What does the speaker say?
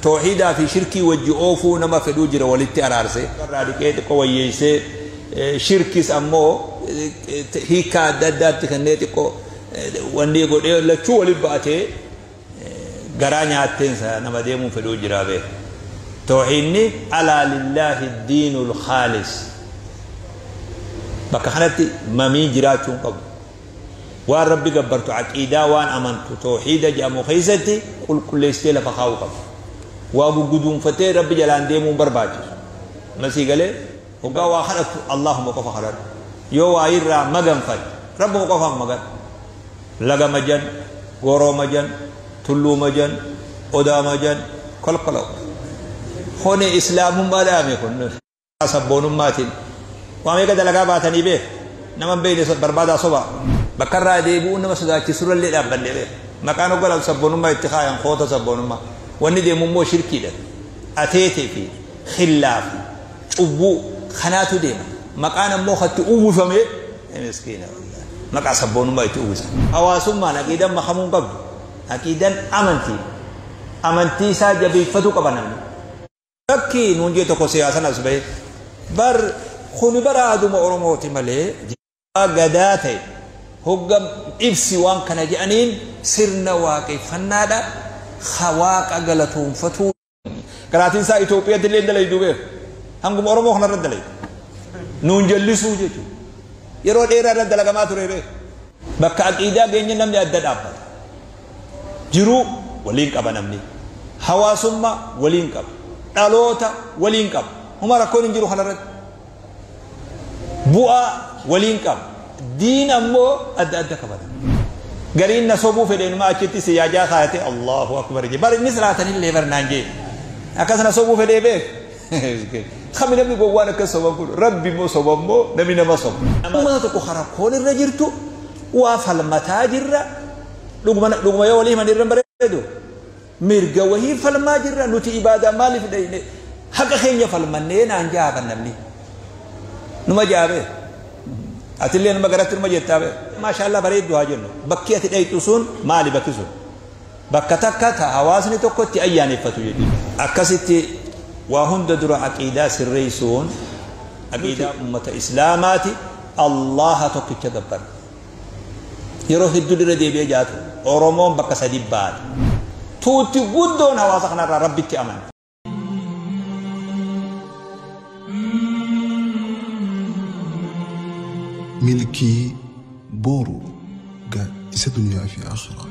Toohiidaa fi shirkii wajji oofuu nama fedhuu jira walitti araarse. Irraa dhiqee xiqqoo wayyeessee shirkis ammoo hiikaa adda addaatti kennee xiqqoo wanni godhee lachuu walitti ba'atee garaa nyaatteensa nama deemuun fedhuu jira beeku. Toohiinni alaa lillaahi diinul khaalis. Bakka kanatti mamii jiraachuu hin qabu. Waan rabbi gabbartu aqiidaa waan amantu toohiida jedhamu keessatti qulqulleessitee lafa kaa'uu qabdu. Waa gugguduunfatee rabbi jalaan deemuun barbaachisu. Masii galee hoggaa waa kadhattu Allahuma qofa kadhadhu. Yoo waa irraa maganfatte rabbuma qofaan magan. Laga majan, gooroo majan, tulluu majan, odaa majan, kolkolaw. Kuni islaamummaa dhaame kun. Sabboonummaatiin waa meeqa dalagaa baatanii beek nama hin beekne barbaadaa soba bakka irraa deebi'uun nama sodaachisurrallee dhaabbannee beek maqaan hoggaa sabboonummaa itti kaayan koota sabboonummaa wanni deemu immoo shirkiidha ateetee fi khillaa fi cubbuu kanaatu deema maqaan ammoo katti uwwifamee miskiina maqaa sabboonummaa itti uwwisa. Hawaasummaan aqiidan makamuu hin qabdu aqiidan amantii amantii isaa jabeeffatu qaba namni. Lakkii nuun jee tokko siyaasan as bahe bar kuni bara aaduma Oromooti malee gadaa ta'e hogga ibsi waan kana jedhaniin sirna waaqeffannaadha ka waaqa galatoonfatuu. Garaatiin isaa Itoophiyaatti illee dalaydu beeku hanguma Oromoo kanarra dalaydu nuun jallisuu jechuudha yeroo dheeraa irra dalagamaa ture beeku bakka aqiidaa geenye namni adda dhaabbata jiruu waliin qaba namni hawaasummaa waliin qaba. Dhaloota waliin qaba. Huma rakkoon hin jiru kanarratti. Bu'aa waliin qaba. Diin ammoo adda adda qabata. Gariin na sobuu fedheenuma achitti siyaajaa kaayatee Allahu akbar jee. Bar inni salaatanillee bar naan jee. Akkas na sobuu fedhee beek. Kami namni gowwaan akkas soban kun rabbi immoo soban immoo namni nama soba. Uummata tokko rakkoon irra jirtu waa falmataa jirra. Dhuguma dhuguma yoo walii himan irra hin bareedu. Mirga wahii falmaa jirra nuti ibaadaa maaliif dhayne haqa keenya falmannee naan jaaban namni. Numa jaabee. Atillee numa garatti numa jettaa bee. Maashaallah bareeddu haa jennu. Bakki ati dhayxu sun maali bakki sun? Bakka takka ta hawaasni tokko itti ayyaaneffatu jechuudha. Akkasitti waa hunda dura aqiidaa sirreessuun aqiidaa ummata islaamaati Allaha tokkicha gabbara. Yeroo hedduu irra deebi'ee jaatu Oromoon bakka sadi baate. Tuutti guddoon hawaasa kanarraa rabbitti amana. Milkii boru gaaddisa duniyaa fi akhiraa.